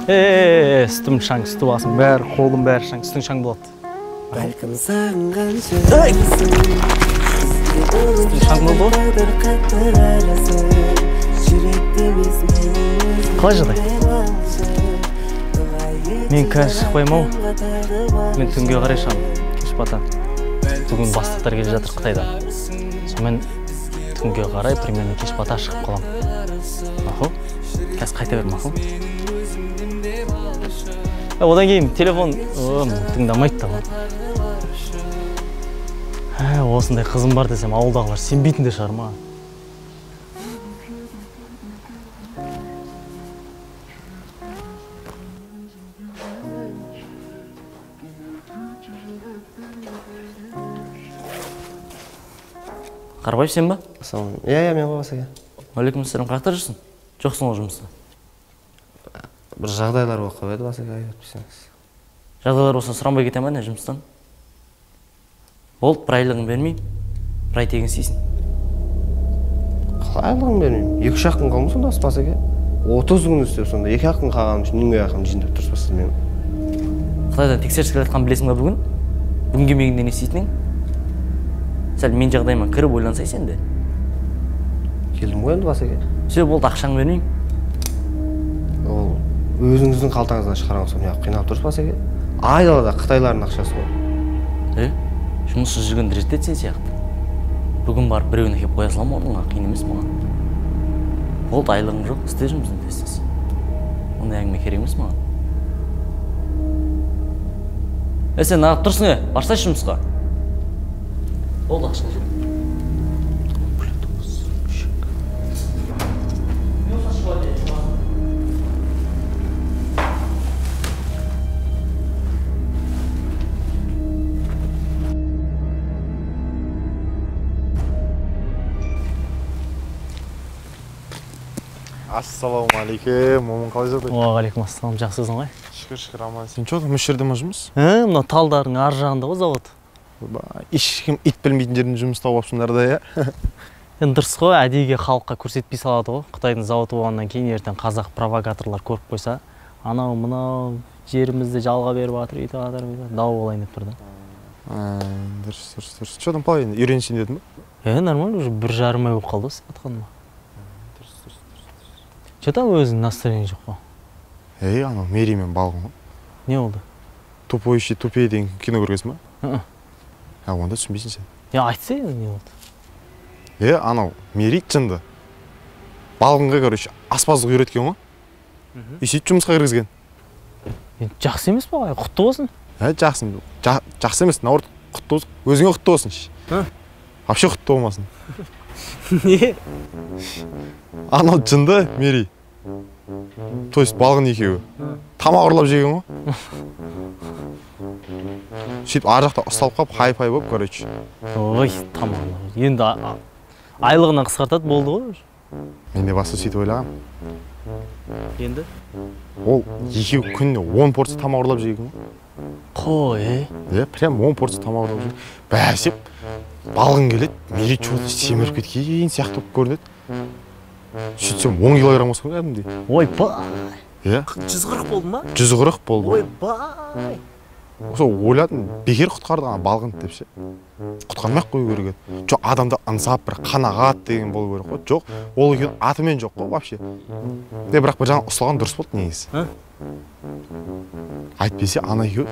Үстім шаң, үсті басым бәрі, қолым бәрі шаң, үстің шаң болады. Бәлкім сағынған шығарсың. Үстің шаң болды ғой. Қалай жағдай? Мен қазір шықпаймын ау. Мен түнге қарай шығамын, кеш бата. Бүгін бастықтар келе жатыр Қытайдан. Сонымен түнге қарай примерно кеш бата шығып қаламын. Мақұл? Қазір қайта бер, мақұл? Одан кейін телефон тыңдамайды да. Осындай қызым бар десем, ауылдағылар сенбейтін де шығар маған. Қарабаев сен ба? Ассалаумағалейкум. Иә, мен ғой Басеке. Уағалейкумассалам. Қаяқта жүрсің? Жоқсың ғой жұмыста. Бір жағдайлар болып қалып еді, Басеке, айтып өтпесеңіз. Жағдайлар болса сұранбай кете ма не жұмыстан? Болды, бір айлығын бермеймін. Бір ай тегін істейсің. Қалай айлығын бермеймін? 2-3 ақ күн қалдым сонда, Басеке. 30 күн істеп сонда 2 ақ күн қалғаным үшін неге ақым жинап тұрсыз ба сіз менің? Қытайдан тексеріс келе жатқанын білесің ба бүгін? Бүгін келмегенде не істейтінің? Сәл мен жағдайыма кіріп ойлансай сен де. Келдім ғой енді, Басеке. Все, болды, ақшаңды бермеймін. Ол өзіңіздің қалтаңыздан шығарған соң неғып қиналып тұрсыз, Басеке? Айдалада қытайлардың ақшасы ғой. Жұмыссыз жүргенді реттеді сен сияқты. Бүгін барып біреуін әкеліп қоя саламын орныңа, қиын емес маған. Болды, айлығың жоқ, істе жұмысын тез-тез. Ондай әңгіме керек емес маған. Сен неғып тұрсың, барсайшы жұмысқа. Болды, ақша жоқ. Ассалаумағалейкум, момын қалай жағдай? Уағалейкум ассалам, жақсысың ғой? Шүкір, шүкір, аман. Сен че там, осы жерде ма жұмыс? Мына талдардың ар жағында ғой завод. Ешкім ит білмейтін жерден жұмыс тауып алыпсыңдар да, иә? Енді дұрыс қой, әдейіге халыққа көрсетпей салады ғой. Қытайдың зауыты болғаннан кейін ертең қазақ провокаторлар көріп қойса, анау мынау жерімізді жалға беріп жатыр, өйтіп жатыр, бүйтіп жатыр, дау болайын деп тұр да. Дұрыс, дұрыс, дұрыс. Че там, қалай енді, үйренсін дедің ба? Нормально, уже 1,5 ай болып қалды істеп жатқаныма. Че там өзің настроение жоқ қой? Ей, анау Мери мен балғын ғой. Не болды? Тупой еще тупее деген кино көргенсің ба? Онда түсінбейсің сен. Айтса енді не болды? Анау Мери жынды. Балғынға, короче, аспаздық үйреткен ғой. И сөйтіп жұмысқа кіргізген. Енді жақсы емес па, құтты болсын. Жақсы. Жақсы емес, наоборот, құтты болсын. Өзіңе құтты болсын. Вообще құтты болмасын. Не? Анау жынды Мери. То есть балғын екеуі. Тамақ ұрлап жеген ғой. Сөйтіп ар жақта ұсталып қалып, хай-пай болып, короче. Ой, тамақ ұрлап. Енді айлығынан қысқартады болды ғой. Мен де баста сөйтіп ойлағам. Енді? Ол екеуі күніне 10 порция тамақ ұрлап жеген ғой. Қой, е? Прям 10 порция тамақ ұрлап жеген. Бәсеп, балғын келеді, Мери чё-то семіріп кеткен сияқты болып көрінеді. Сөйтсем 10 килограмм қосқан кәдімгідей. Ойбай! Иә. 140 болды ма? 140 болды. Ойбай! Сол ойладым, бекер құтқарды ана балғынды деп ше. Құтқармай ақ қою керек еді. Жоқ, адамда ынсап бір қанағат деген болу керек қой. Жоқ, ол екеуінің атымен жоқ қой вообще. Бірақ бір жағынан ұсталған дұрыс болды негізі. Әйтпесе ана екеуі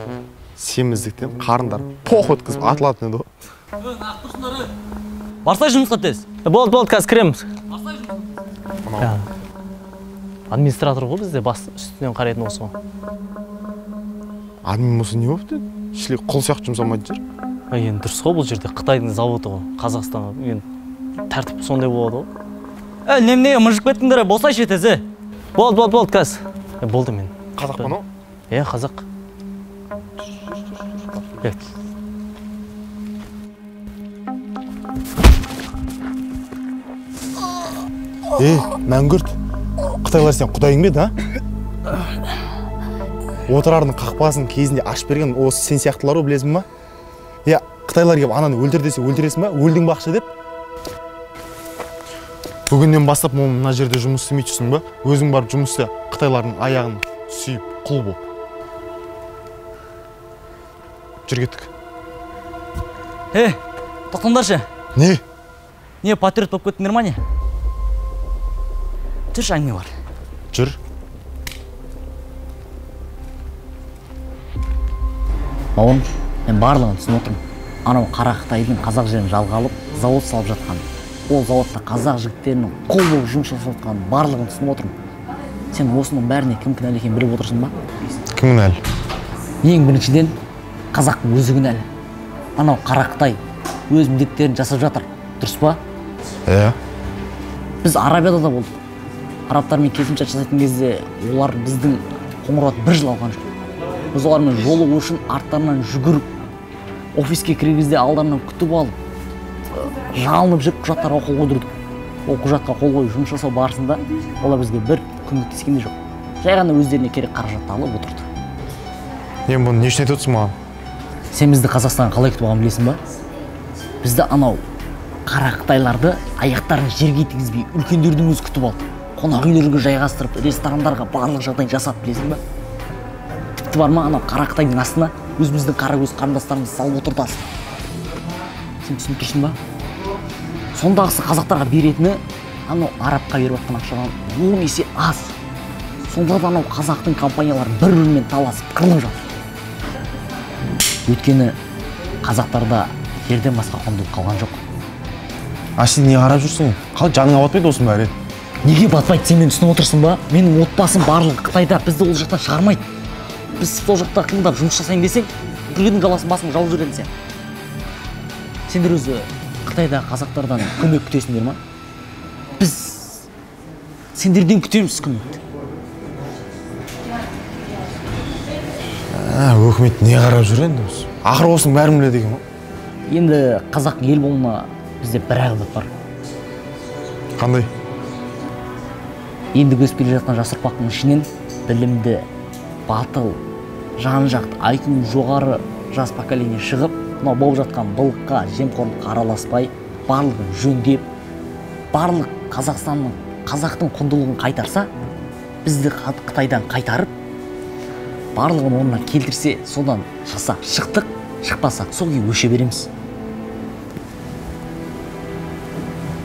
семіздіктен қарындары поқ өткізіп атылатын еді ғой. Барсай жұмысқа тез. Болды, болды, қазір кіреміз. Администратор ғой бізде, бас үстінен қарайтын осы ғой. Админ болса не болып деді? Шіле құл сияқты жұмсамайтын жер. Енді дұрыс қой, бұл жерде Қытайдың заводы ғой, Қазақстан. Енді тәртіп сондай болады ғой. Неменеге мыжып кеттіңдер, босайшы тез, е? Болды, болды, болды, қазір. Болды мен. Қазақ па анау? Иә, қазақ. Мәңгүрт, қытайлар сен құдайың ба еді, а? Отырардың қақпасын кезінде ашып берген осы сен сияқтылар ғой, білесің ба? Иә, қытайлар келіп ананы өлтір десе өлтіресің ба? Өлдің ба ақша деп? Бүгіннен бастап мына жерде жұмыс істемей жүрсің ба? Өзің барып жұмыс істе, қытайлардың аяғын Сүйіп, құл болып. Жүр кеттік. Е, тоқтаңдаршы. Не? Не, патриот болып кеттіңдер ма не? Жүрші, әңгіме бар. Жүр. Бауырым, мен барлығын түсініп отырмын. Анау қара Қытайдың қазақ жерін жалға алып, завод салып жатқан. Ол заводта қазақ жігіттерінің құл болып жұмыс жасап жатқанын барлығын түсініп отырмын. Сен осының бәріне кім кінәлі екенін біліп отырсың ба? Кім кінәлі? Ең біріншіден, қазақтың өзі кінәлі. Анау қара Қытай өз міндеттерін жасап жатыр, дұрыс па? Иә. Біз Арабияда да болдық. Арабтармен келісімшарт жасайтын кезде олар біздің қоңырауды бір жыл алған жоқ. Біз олармен жолығу үшін арттарынан жүгіріп, офиске кірген кезде алдарынан күтіп алып, жалынып жүріп құжаттарға қол қойдырдық. Ол құжатқа қол қойып жұмыс жасау барысында олар бізге бір көмектескен де жоқ. Жай ғана өздеріне керек қаражатты алып отырды. Мен бұны не үшін айтып отырсың маған? Сен бізді Қазақстанға қалай күтіп алғанын білесің ба? Бізді анау қара қытайларды аяқтарын жерге тигізбей үлкендердің өзі күтіп алды. Қонақ үйлерге жайғастырып, ресторандарға барлық жағдайын жасап, білесің ба? Тіпті бар ма, анау қара қытайдың астына өзіміздің қара көз қарындастарымызды салып отырды астына. Сен түсініп тұрсың ба? Сондағысы қазақтарға беретіні анау арабқа беріп жатқан ақшадан 10 есе аз. Сонда да анау қазақтың компаниялары бір-бірімен таласып қырылып жатыр. Өйткені қазақтарда жерден басқа құндылық қалған жоқ. А сен не қарап жүрсің? Қалай жаныңа батпайды осының бәрі? Неге батпайды, сен мені түсініп отырсың ба? Менің отбасым барлығы Қытайда, бізді ол жақтан шығармайды. Біз сол жақта қимылдап жұмыс жасайын десең, біреудің жаласын басыңа жауып жібереді сен. Сендер өзі Қытайдағы қазақтардан көмек күтесіңдер ма? Біз сендерден күтеміз көмекті. Өкімет не қарап жүр енді осы? Ақыры осының бәрін біледі екен ғой. Енді қазақ ел болуына бізде бір ақ үміт бар. Қандай? Енді өсіп келе жатқан жас ұрпақтың ішінен білімді, батыл, жан-жақты, IQ жоғары жас поколение шығып, мынау болып жатқан былыққа, жемқорлыққа араласпай, барлығын жөндеп, барлық Қазақстанның, қазақтың құндылығын қайтарса, бізді Қытайдан қайтарып, барлығын орнына келтірсе, содан шықса шықтық, шықпасақ сол күйі өше береміз.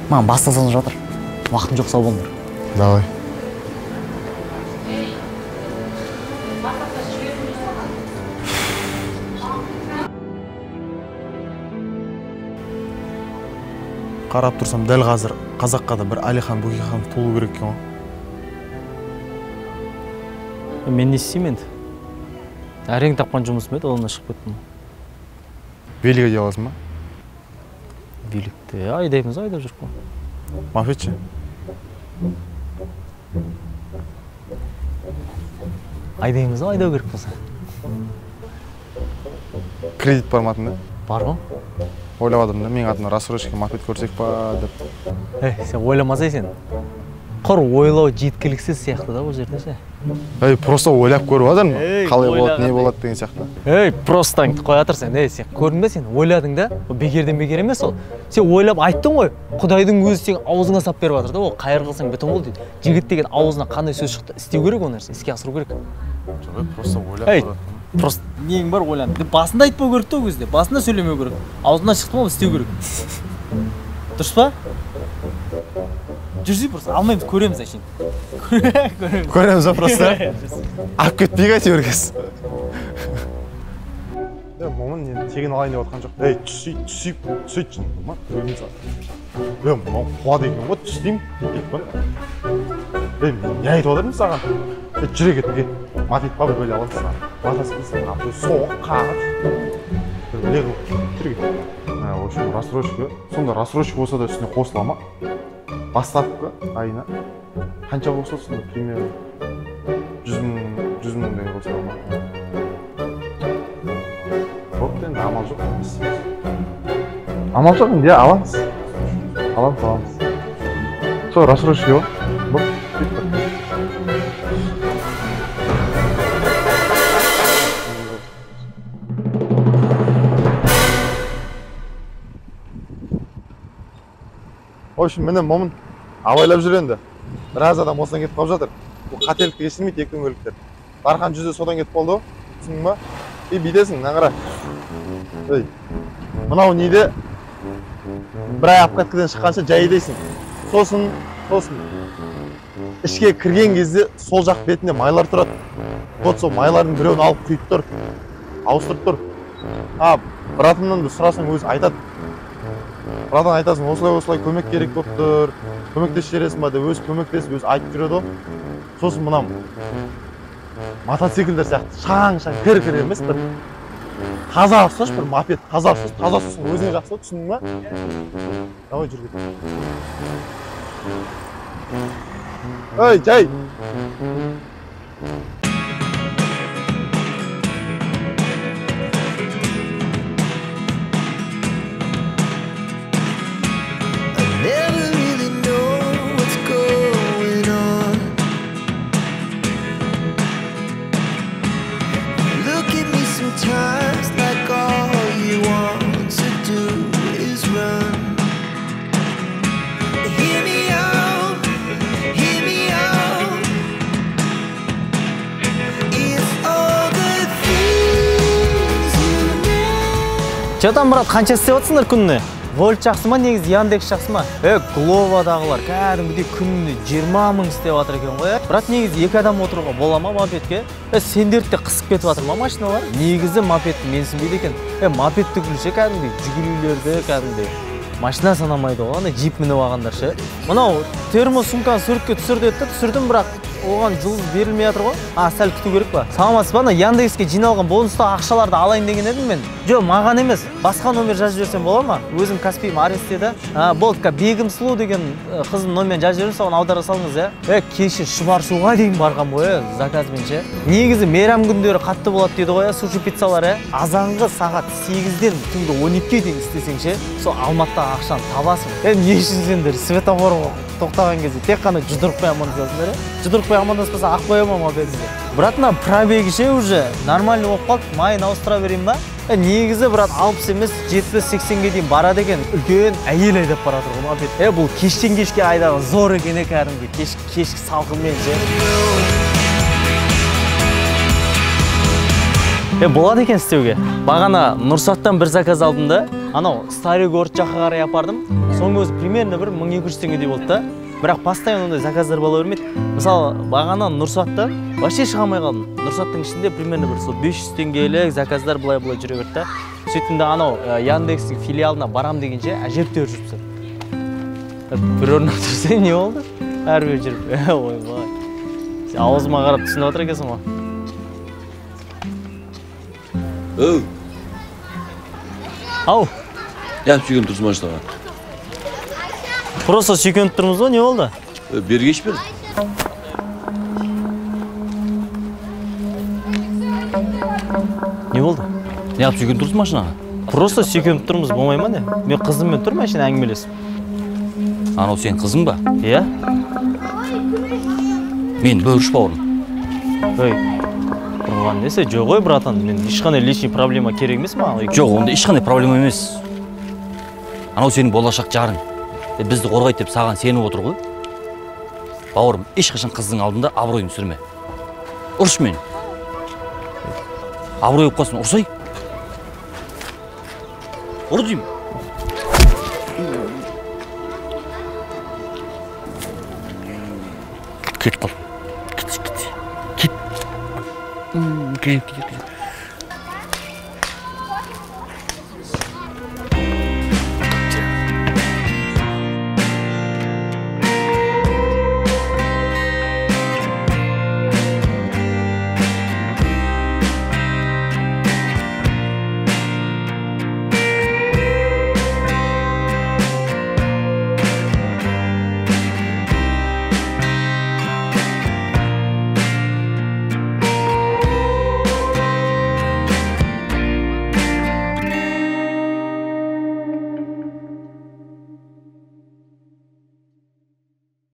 Маған басталсаң жатыр. Уақытым жоқ, сау болыңдар. Давай. Қарап тұрсам, дәл қазір қазаққа да бір Әлихан Бөкейханов болу керек екен ғой. Мен не істеймін енді? Әрең тапқан жұмысым еді, одан шығып кеттім. Велик айдай аласың ба? Великті айдаймыз, айдап жүріп қой. Мопед ше? Айдаймыз, айдау керек болса. Кредит бар ма атында? Бар ғой. Ойлап жатырмын да, менің атымнан рассрочка мопед көрсек па деп. Ей, сен ойламасай сен. Құр ойлау жеткіліксіз сияқты да бұл жерде ше. Ей, просто ойлап көріп жатырмын. Қалай болады, не болады деген сияқты. Ей, просто қоя тұр сен. Ей, сен көрдің бе, сен ойладың да? Ол бекерден бекер емес ол. Сен ойлап айттың ғой. Құдайдың өзі сенің аузыңа сап беріп жатыр да. Ол қайыр қылсаң бүтін қыл дейді. Жігіт деген аузына қандай сөз шықты, істеу керек ол нәрсе, іске асыру керек. Жоқ, просто ойлап көріп. Просто нең бар ойлан. Басында айтпау керек те ол кезде. Басында сөйлемеу керек. Аузынан шықты ма, істеу керек. Дұрыс па? Жүрсей просто алмаймыз, көреміз әшейін. Көреміз. Көреміз ба просто? Алып кетпейік әйтеуір кез. Момын енді тегін алайын деп отқан жоқ. Ей, түсей, түсей, түсей, түсей. Мынау қуады екен ғой, түс деймін. Ей, мен не айтып отырмын саған? Ей, жүре кет, кет. Мопед па, бір бөле аласың саған. Батасы білсін, соғып, қағып. Бір бөле қылып, жүре кет. В общем, рассрочка. Сонда рассрочка болса да үстіне қосыла ма? Бастапқы айына қанша қосылды сонда примерно? 100 мыңдай қосыла ма? Бопты енді, амал жоқ. Амал жоқ енді, аламыз. Аламыз, аламыз. Сол рассрочка ғой. Боп, кетті. В общем, міне Момын абайлап жүр енді. Біраз адам осыдан кетіп қалып жатыр. Бұл қателікті кешірмейді екі дөңгелектер. Дархан жүзі содан кетіп қалды ғой, түсіндің ба? И бүйтесің, мына қара. Ей, мынау неде бір ай обкаткадан шыққанша жай дейсің. Сосын ішке кірген кезде сол жақ бетінде майлар тұрады. Вот сол майлардың біреуін алып құйып тұр, ауыстырып тұр. А, братымнан да сұрасаң өзі айтады. Братан айтасың, осылай-осылай көмек керек болып тұр, көмектесіп жібересің ба деп өзі көмектесіп, өзі айтып жүреді ғой. Сосын мынау мотоциклдер сияқты шаң-шаң кір-кір емес, бір таза ұсташы, бір мопед таза ұсташы, таза ұстасаң өзіңе жақсы, түсіндің ба? Давай жүр кет. Ей, жай! Че там, брат, қанша істеп жатсыңдар күніне? Вольт жақсы ма, негізі Яндекс жақсы ма? Гловадағылар кәдімгідей күніне 20 мың істеп жатыр екен ғой. Брат, негізі екі адам отыруға бола ма мопедке? Сендерді де қысып кетіп жатыр ма машиналар? Негізі мопедті менсінбейді екен. Мопед түгіл ше, кәдімгідей жигулилерді кәдімгідей машина санамайды ғой, ана джип мініп алғандар ше. Мынау термо сумканы суретке түсір деді, түсірдім, бірақ оған жұлдыз берілмей жатыр ғой. А, сәл күту керек па? Саламатсыз ба? Ана Яндекске жиналған бонусты ақшаларды алайын деген едім мен. Жоқ, маған емес, басқа номер жазып жіберсем бола ма? Өзім Каспиім аресте да. Болды, Бегім Сұлу деген қыздың номерін жазып жібердім, соған аудара салыңыз, иә. Кеше Шұбарсуға дейін барған ғой, заказбен ше. Негізі мейрам күндері қатты болады дейді ғой, суши пиццалар, иә. Азанғы сағат 8-ден түнгі 12-ге дейін істесең ше, сол Алматыдағы ақшаны табасың. Не үшін сендер светофорға тоқтаған кезде тек қана жұдырықпай амандасасыңдар, иә? Жұдырықпай амандаспаса ақ қоя ма мопедіңді? Брат, мына пробегі ше уже нормальный болып қалды, майын ауыстыра берейін ба? Негізі, брат, 60 емес, 70-80-ге дейін барады екен. Үлкен әйел айдап бара жатыр ғой мопед. Бұл кештен кешке айдаған зор екен, кәдімгі кешкі салқынмен ше. Болады екен істеуге. Бағана Нұрсаттан бір заказ алдым да, анау Старый город жаққа қарай апардым. Соның өзі примерно бір 1200 теңгедей болды да. Бірақ постоянно ондай заказдар бола бермейді. Мысалы, бағана Нұрсаттан вообще шыға алмай қалдым. Нұрсаттың ішінде примерно бір сол 500 теңгелік заказдар былай-былай жүре берді да. Сөйттім де анау Яндекстің филиалына барам дегенше әжептәуір жүріп тастадым. Бір орында тұрса не болды? Әрбір жүріп. Ойбай. Сен аузыма қарап түсініп отыр екенсің ғой. Оу. Ау. Неғып сүйкеніп тұрсың машинаға? Просто сүйкеніп тұрмыз ғой, не болды? Бері кеш бер. Не болды? Неғып сүйкеніп тұрсың машинаға? Просто сүйкеніп тұрмыз, болмай ма не? Мен қызыммен тұрмын, машина әңгімелесіп. Анау сенің қызың ба? Иә. Мен бөріш бауырым. Ой, тұрған несі? Жоқ ой, братан, мен ешқандай лишний проблема керек емес маған. Жоқ, онда ешқандай проблема емес. Анау сенің болашақ жарың. Бізді қорғайды деп саған сеніп отыр ғой. Бауырым, ешқашан қыздың алдында абыройын түсірме. Ұрш мені. Абырой болып қалсын, ұрсай. Ұр деймін. Кет қал. Кет, кет. Кет. Кет, кет, кет.